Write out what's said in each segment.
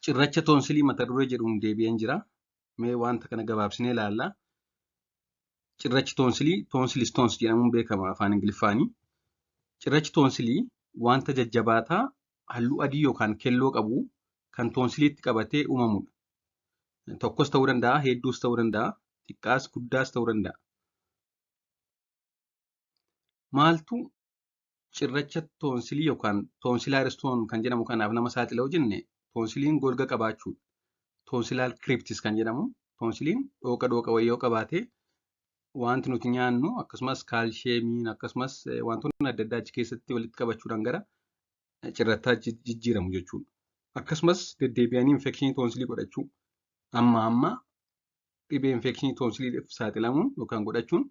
Cirracha toonsilii mata duree jedhuun deebi'een jira. Mee wanta kana gabaabsinee ilaalla. Cirrachi toonsilii tonsil stones jedhamuun beekama afaan Ingiliffaani. Cirrachi toonsilii wanta jajjabaataa halluu adii yookaan kelloo qabu kan toonsiliitti qabatee uumamudha. Tokkos ta'uu danda'a, hedduus ta'uu danda'a, xiqqaas guddaas ta'uu danda'a. Maaltu cirracha toonsilii yookaan tonsillar stone kan jedhamu kanaaf nama saaxila yoo jenne, toonsiliin golga qabaachuudha. Tonsillar crypts kan jedhamu toonsiliin dhooqa dhooqa wayii yoo qabaate, wanti nuti nyaannu akkasumas kaalsheemiin akkasumas wantoonni adda addaa achi keessatti walitti qabachuudhaan gara cirrattaa jijjiiramu jechuudha. Akkasumas deddeebi'anii infekshinii toonsilii godhachuu, amma amma dhibee infekshinii toonsiliif saaxilamuun yookaan godhachuun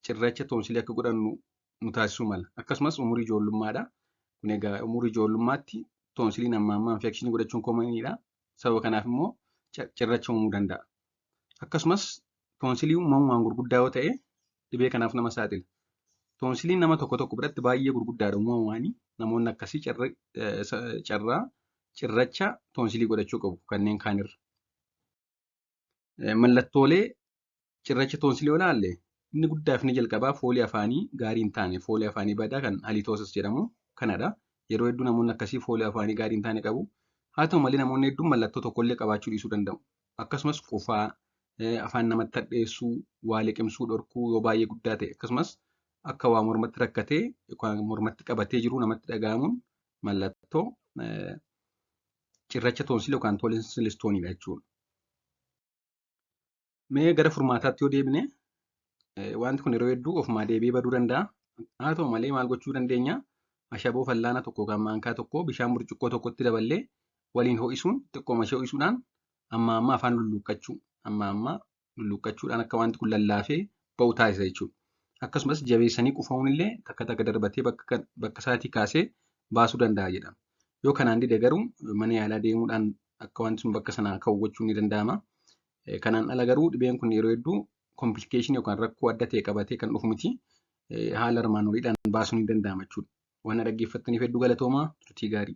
cirracha toonsilii akka godhannu nu taasisuu mala. Akkasumas umurii ijoollummaadha. Kun egaa umurii ijoollummaatti toonsiliin amma amma infekshinii godhachuun commoniidha. Sababa kanaaf immoo cirracha uumuu danda'a. Akkasumas toonsilii uumamumaan gurguddaa yoo ta'e dhibee kanaaf nama saaxila. Toonsiliin nama tokko tokko biratti baay'ee gurguddaadha uumamumaanii. Namoonni akkasii carraa cirracha toonsilii godhachuu qabu kanneen kaanirra. Mallattoolee cirracha toonsilii yoo ilaalle, inni guddaa fi inni jalqabaa foolii afaanii gaarii hin taane, foolii afaanii badaa kan halitosis jedhamu kanadha. Yeroo hedduu namoonni akkasii foolii afaanii gaarii hin taane qabu. Haa ta'u malee, namoonni hedduun mallattoo tokkollee qabaachuu dhiisuu danda'u. Akkasumas qufaa, afaan namatti hadheessuu, waa liqimsuu dhorkuu yoo baay'ee guddaa ta'e, akkasumas akka waa mormatti rakkatee yookaan mormatti qabatee jiru namatti dhaga'amuun mallattoo cirracha toonsilii yookaan tonsil stoneiidha jechuudha. Mee gara furmaataatti yoo deebine, wanti kun yeroo hedduu ofumaa deebi'ee baduu danda'a. Haa ta'u malee, maal gochuu dandeenya? Ashaboo fallaana tokko yookaan maankaa tokko bishaan burcuqqoo tokkotti daballee waliin ho'isuun, xiqqooma ishee ho'isuudhaan amma amma afaan lulluuqqachuu, amma amma lulluuqqachuudhaan akka wanti kun lallaafee ba'u taasisa jechuudha. Akkasumas jabeessanii qufa'uun illee takka takka darbatee bakka isaatii kaasee baasuu danda'a jedhama. Yoo kanaan dide garuu mana yaalaa deemuudhaan akka wanti sun bakka sanaa ka'u gochuun ni danda'ama. Kanaan ala garuu dhibeen kun yeroo hedduu complicationii yookaan rakkoo adda ta'e qabatee kan dhufu miti. Haala armaan oliidhaan baasuun ni danda'ama jechuudha. Waan dhaggeeffattaniif hedduu galatoomaa, turtii gaarii.